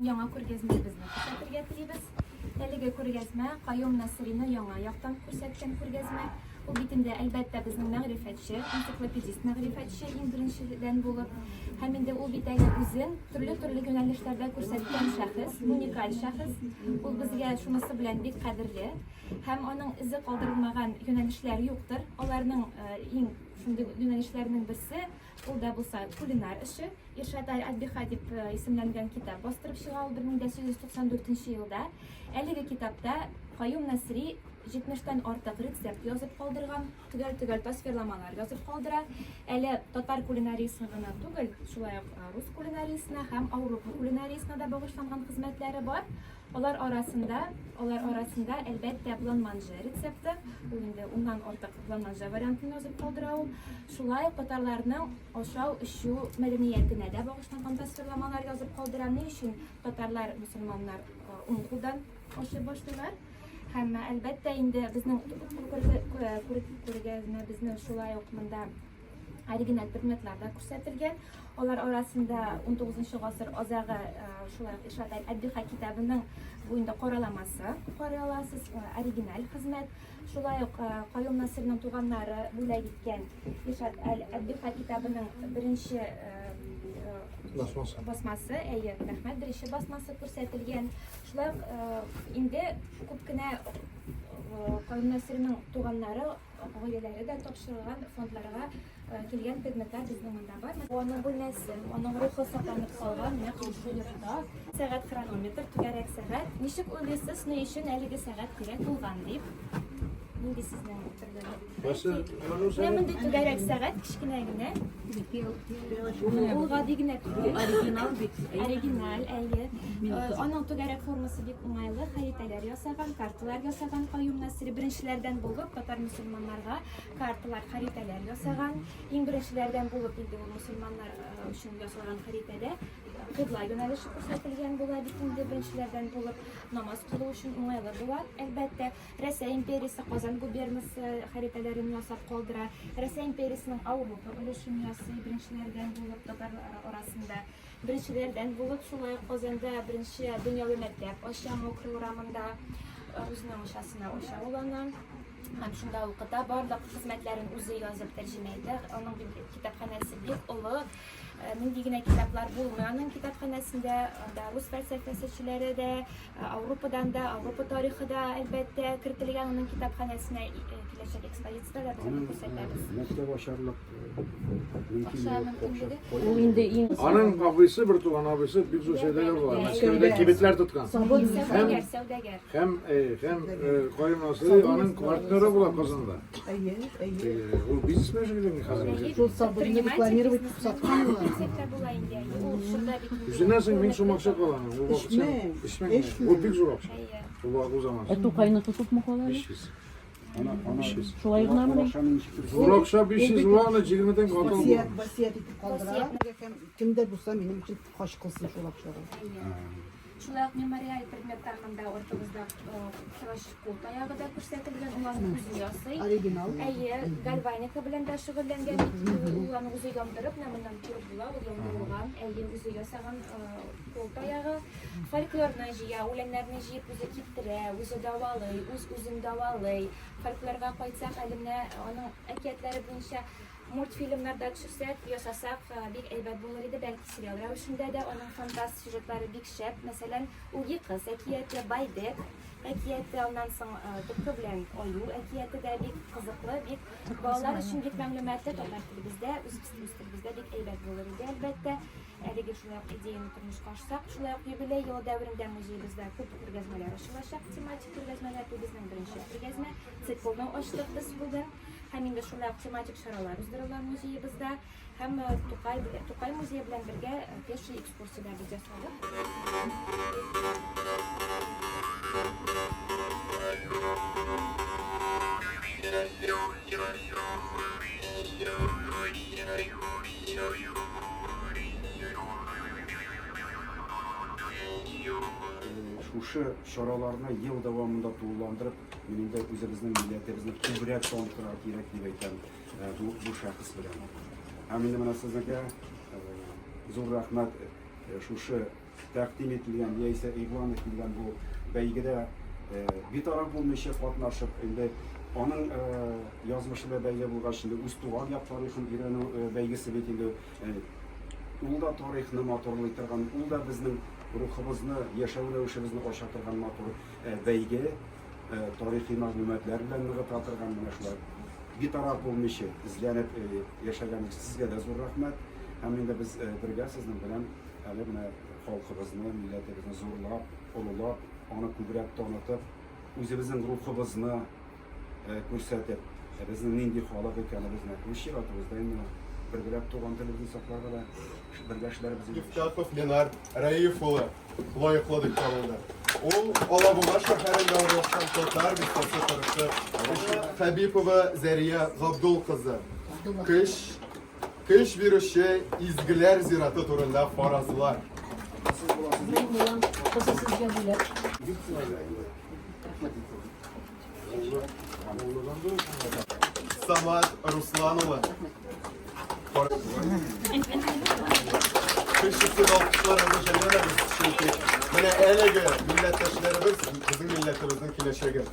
Яңа күргәзмәбезне күрсәтергә телибез. Әлеге күргәзмә Каюм Насыйрины яңа яктан күрсәткән күргәзмә. Ул бит инде, әлбәттә, безнең мәгърифәтче, энциклопедист мәгърифәтче иң беренчедән булып. Һәм инде ул бит әле үзен төрле-төрле юнәлешләрдә күрсәткән шәхес, уникаль шәхес. Ул безгә шунысы белән бик кадерле. Һәм аның эзе калдырылмаган юнәлешләр юктыр. Аларның э, иң шундый юнәлешләрнең берсе Ул да булса кулинар эше. Иршат аль-Адбиха дип э, исемләнгән китап бастырып чыга ул 1894 елда. Әлеге китапта Каюм Насри 70-тән артык рецепт язып калдырган, төгәл-төгәл тасвирламалар язып калдыра. Әле татар кулинариясен гына түгел, шулай ук э, рус кулинариясенә һәм Ауропа кулинариясенә дә багышланган хезмәтләре бар. Алар арасында, алар арасында, әлбәттә, бланманже рецепты, ул инде уннан артык бланманже вариантын язып калдыра ул. Шулай ук татарларның ашау-эчү мәдәниятенә дә багышланган тасвирламалар язып калдыра. Ни өчен татарлар, мөселманнар уң кулдан ашый башлыйлар? Һәм, әлбәттә, инде безнең күргәзмәбезне шулай ук монда оригиналь предметлар да күрсәтелгән. Алар арасында 19 гасыр азагы э, шулай ук Иршат әл-Әбдиха китабының бу инде караламасы карый аласыз, э, оригиналь хезмәт. Шулай ук э, Каюм Насыйрның туганнары бүләк иткән Иршат әл-Әбдиха китабының беренче басмасы. Басмасы, әйе, рәхмәт, беренче басмасы күрсәтелгән. Шулай ук инде күп кенә Каюм Насыйрның туганнары гаиләләре дә тапшырылган фондларга э, килгән предметлар безнең монда бар. Аның бүлмәсе, аның рухы сакланып калган нәкъ шушы йортта. Сәгать хронометр, түгәрәк сәгать. Ничек уйлыйсыз, ни өчен әлеге сәгать кирәк булган дип? Нинди сезнең төрле? Менә мондый түгәрәк сәгать кечкенә генә. Ул гади генә түгел. Оригинал бит. Оригиналь, әйе. Э, аның түгәрәк формасы бик уңайлы, хәритәләр ясаган, карталар ясаган Каюм Насыйри беренчеләрдән булып татар мөселманнарга карталар, хәритәләр ясаган. Иң беренчеләрдән булып инде ул мөселманнар э, өчен ясалган хәритәдә кыйбла юнәлеше күрсәтелгән була бит инде беренчеләрдән булып намаз кылу өчен уңайлы була, әлбәттә. Рәсәй империясе Казан губернасы хәритәләрен ясап калдыра. Рәсәй империясенең Ауропа өлешен ясый беренчеләрдән булып татарлар арасында. Беренчеләрдән булып шулай ук Казанда беренче дөньяви мәктәп ача Мокрый урамында. Э, үзенең акчасына ача ул аны. Һәм шунда укыта, барлык хезмәтләрен үзе язып тәрҗемә итә. Аның китапханәсе бик олы. Э, нинди генә китаплар булмый аның китапханәсендә. Анда рус фәлсәфәчеләре дә, э, Ауропадан да, Ауропа тарихы да, әлбәттә, кертелгән аның китапханәсенә. Э, киләчәк экспозициядә дә без аны күрсәтәбез. Мәктәп ачарлык мөмкинлеге. Ул инде иң Аның абыйсы, бер туган абыйсы бик зур сәүдәгәр була. Мәскәүдә кибетләр тоткан. Сәүдәгәр, сәүдәгәр. Һәм, һәм Каюм Насыйри аның партнеры була Казанда. Әйе, әйе. Ул бизнес белән хәзер. Шул сабынны рекламировать итеп саткан була. Үзеннән соң 1000 сум акча кала аның. Ул вакыт 3000. Ул бик зур акча. Ул вакыт ул заман. Ә Тукайныкы күпме кала әле? 500. 500. Шулай гынамыни? Зур акча 500 була, аны 20 тәңкә ата Васыять, васыять итеп калдыра. Кемдә булса минем өчен хаҗ кылсын шул акчага. Шулай ук мемориаль предметлар монда ортабызда тырыш кул таягы да күрсәтелгән, ул аны үзе ясый. Оригинал. Әйе, гальваника белән дә шөгыльләнгән бит, ул аны үзе яндырып, менә моннан күреп була, ул яндырылган, әйе, үзе ясаган кул таягы. Фольклорны җыя, үләннәрне җыеп үзе киптерә, үзе дәвалый, үз-үзен дәвалый. Фольклорга кайтсак, әле менә аның әкиятләре буенча Мультфильмнар да төшерсәк, ясасак, бик әйбәт булыр иде, бәлки сериал рәвешендә дә аның фантаст сюжетлары бик шәп. Мәсәлән, Үги кыз әкияте, Байдек әкияте, аннан соң Төлке белән аю әкияте дә бик кызыклы, бик балалар өчен бик мәгълүматлы, татар телебездә, үз телебездә бик әйбәт булыр иде, әлбәттә. Әлеге шулай ук идеяне тормышка ашсак, шулай ук юбилей елы дәверендә музеебызда күп күргәзмәләр ачылачак, тематик күргәзмәләр. Бу безнең беренче күргәзмә, циклны ачтык без бүген. Һәм инде шулай ук тематик чаралар уздырыла музеебызда. Һәм э, Тукай, Тукай музее белән бергә э, пеший экскурсияләр без ясадык. Шушы чараларны ел дәвамында тулыландырып, Мин инде үзебезнең милләтебезне күбрәк танытырга кирәк дип әйтәм э, бу, бу шәхес белән. Һәм инде менә сезнеке э, зур рәхмәт э, шушы тәкъдим ителгән яисә игълан ителгән бу бәйгедә битараф булмыйча катнашып, инде аның язмышы белән бәйле булгач, инде үз туган як тарихын өйрәнү бәйгесе бит инде ул да тарихны матурлый торган, ул да безнең рухыбызны, яшәү рәвешебезне ача торган матур бәйге, тарихи мәгълүматлар белән ныгыта торган менә шулай битараф булмыйча эзләнеп яшәгән сезгә дә зур рәхмәт. Һәм инде без бергә сезнең белән әле менә халкыбызны, милләтебезне зурлап, олылап, аны күбрәк танытып, үзебезнең рухыбызны күрсәтеп, безнең нинди халык икәнебезне үз чиратыбызда инде бергәләп туган телебезне сакларга да бергә эшләрбез инде. Мифтахов Ленар Рәиф улы лаеклы дип табылды. Ул Алабуга шәһәрендә урнашкан татар бистәсе тырышып Хәбипова Зәрия Габдул кызы. Көч көч бирүче изгеләр зираты турында фаразлар. Мин булам, кызы сезгә бүләк. Самат Руслан улы. Көчесе алкышларыбыз җәлләмәбез, чөнки менә әлеге милләттәшләребез безнең милләтебезнең киләчәге.